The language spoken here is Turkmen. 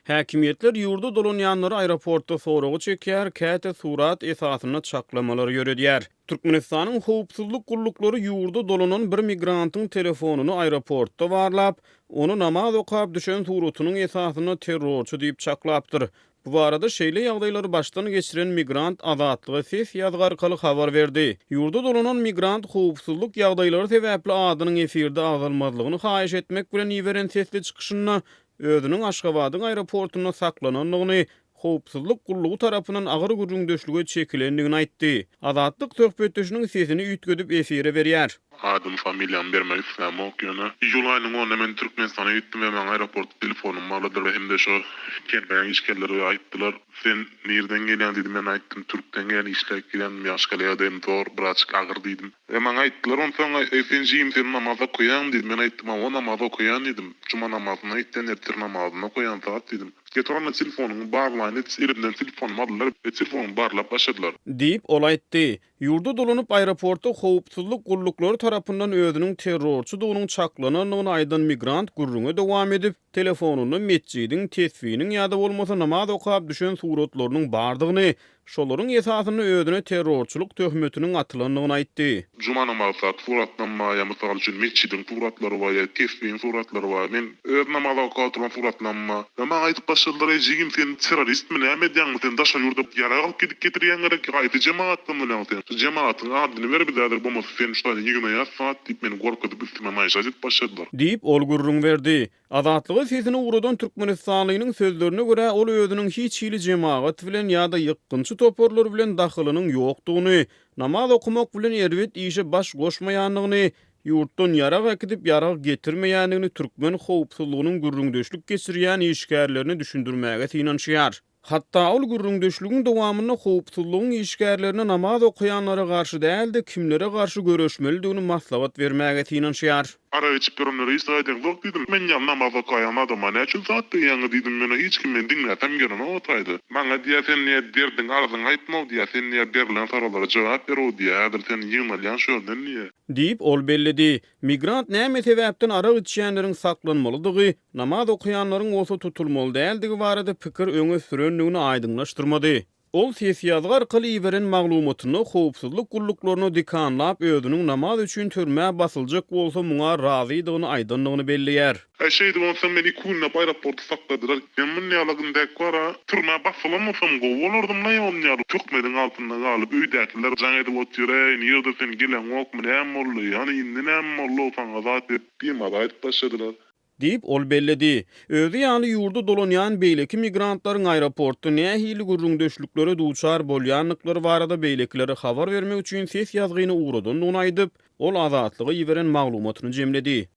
Häkimiýetler ýurda dolanýanlary aeroportda soraga çekýär, käte surat esasynda çaklamalary ýöredýär. Türkmenistanyň howpsuzlyk gulluklary ýurda dolanan bir migrantyň telefonyny aeroportda barlap, ony namaz okap düşen suratynyň esasynda terrorçy diýip çaklapdyr. Bu barada şeýle ýagdaýlary başdan geçiren migrant Azatlyga ses ýazgy arkaly habar berdi. Ýurda dolanan migrant howpsuzlyk ýagdaýlary sebäpli adynyň efirde agzalmazlygyny haýyş etmek bilen iberen sesli çykyşynda özüniň Aşgabadyň aeroportunda saklanandygyny, howpsuzlyk gullugy tarapyndan agyr gürrüňdeşlige çekilendigini aýtdy. Azatlyk söhbetdeşiniň sesini üýtgedip efire berýär. Adymy familiýamy bermek islämok ýöne iýul aýynyň onuna men Türkmenistana gitdim we maňa aeroportda telefonym bagladylar hem-de şo kärhananyň işgärleri aýtdylar sen nirden gelýäň diýdi men aýtdym türkden gelýän işläp gelýän ýaşgala ýagdaýym zor birazjyk agyr diýdim we maňa aýtdylar onsoň eý sen jigim sen namaz okaýaňmy diýdi men aýtdym hawa namaz okaýan diýdim juma namazyna gitýän ertir namazyny okaýan zat diýdim getir onda telefonyňy barlaýyn diýip elimden telefonymy aldylar we telefonymy barlap başladylar. Diýip ol aýtdy. Ýurda dolanyp, aeroportda howpsuzlyk gulluklary tarapyndan özüniň terrorçydygynyň çaklanandygyny aýdan migrant gürrüňe dowam edip, telefonynda metjidiň, tesbiniň ýa-da bolmasa namaz okap düşen suratlarynyň bardygyny, şolaryň esasynda özüne terrorçylyk töhmetiniň atylandygyny aýtdy. Juma namazdaky suratlam bar, ýa mysal üçin metjidiň suratlary bar, ýa tesbiň suratlary bar. Men öz namaz okap oturan suratlam bar. Ýa maňa aýdyp başladylar, eý jigim sen terroristmi näme edýäňmi sen daşary ýurda ýarag alyp gidip getirýäň gerek haýsy jemagatdan bolýaň sen şu jemagatyň adyny ber bize häzir bolmasa seni şu taýda ýygnaýas zat diýip meni gorkuzyp üstüme naýşat edip başladylar. Diýip, ol gürrüň berdi. Azatlyga sesini ugradan türkmenistanlynyň sözlerine görä, ol özüniň hiç hili jemagat bilen ýa-da ýykgynçy toparlar bilen dahylynyň ýokdugyny, namaz okamak bilen erbet işe baş goşmaýandygyny, Ýurtdan ýarag äkidip, ýarag getirmeýändigini türkmen howpsuzlygynyň gürrüňdeşlik geçirýän işgärlerine düşündirmäge synanyşýar. Hatda ol gürrüňdeşligiň dowamynda howpsuzlygyň işgärlerine namaz okaýanlara garşy däl-de, kimlere garşy göreşmelidigini maslahat bermäge synanyşýar. Arak içip ýörenlere hiç zat edeňzok diýdim. Men ýaly namaz okaýan adama näçün zat diýýäňiz diýdim. Ýöne hiç kim meni diňläsem gelenok o taýda. Maňa diýýär sen diýýär derdiňi arzyňy aýtma-ow diýýär, sen diýýär berlen soraglara jogap ber-ow diýýär, häzir sen ýygnalýaň şu ýerden diýýär. Diýip, ol belledi. Migrant näme sebäpden arak içýänleriň saklanmalydygy, namaz okaýanlaryň bolsa tutulmaly däldigi barada pikir öňe sürendigini aýdyňlaşdyrmady. Ol ses ýazgy arkaly iberen maglumatynda howpsuzlyk gulluklaryna dikanlap, özüniň namaz üçin türmä basyljak bolsa muňa razydygyny aýdandygyny belleýär. Äý şeýdip onsoň meni iki günläp aeroportda sakladylar. Men muny ýaly gyndek bar-a, türmä basylan bolsam gowy bolardym-laý ony ýaly töhmediň altynda galyp öýdäkiler jaň edip otyr, äý nirde sen geleňokmy näme boldy, hany indi näme boldy-ow saňa zat diýip bimaza aýdyp başladylar. Diýip, ol belledi. Özi ýaly ýurda dolanýan beýleki migrantlaryň aeroportda nähili gürrüňdeşliklere duçar bolýandyklary barada beýlekilere habar bermek üçin ses ýazgyny ugradandygyny aýdyp, ol Azatlyga iberen maglumatyny jemledi.